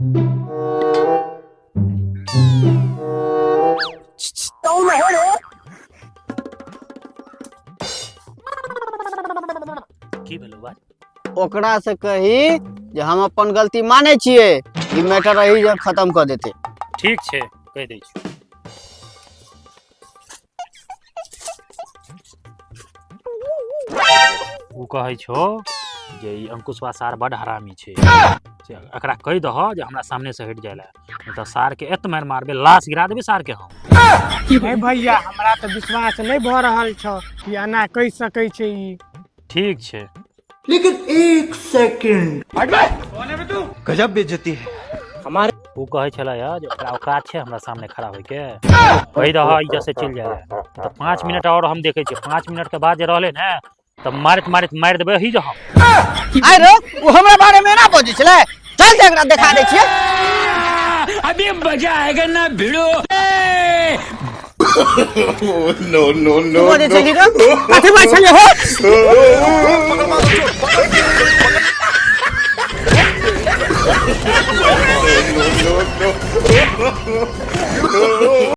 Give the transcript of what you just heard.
की भेलौ बात? ओकरा से कही जे हम अपन गलती मानै छियै, ई मैटर रही जे खत्म कऽ देतै। ठीक छै, कहि दै छी। ओ कहै छौ जे ई अंकुशवा सार बड हरामी छै, से एकरा कहि दह जे हमरा सामने से हटि जाय लए, नहि तऽ सार के एत मारि मारबै, लाश गिरा देबै सार के हम। नहीं भैया, हमरा तऽ विश्वास नहीं भऽ रहल छौ कि एना कहि सकै छै ई। ठीक छै। लेकिन एक सेकंड। गजब बेइज्जती है। ओ कहै छलै जे ओकरा औकात छै हमरा सामने खड़ा होइके, कहि दह ई जैसे चलि जाय लए। तऽ 5 मिनट और हम देखै छियै, 5 मिनट के बाद जे रहलै ने तऽ मारैत मारैत मारि देबै ही जे हम। आइ रे, ओ हमरा बारे में एना बजै छलै, चल तऽ एकरा देखा दै छियै। अभी मजा आएगा ना भिड़ो। नो नो नो। बजै छली रे? कथी बाजै छली हो? नो नो।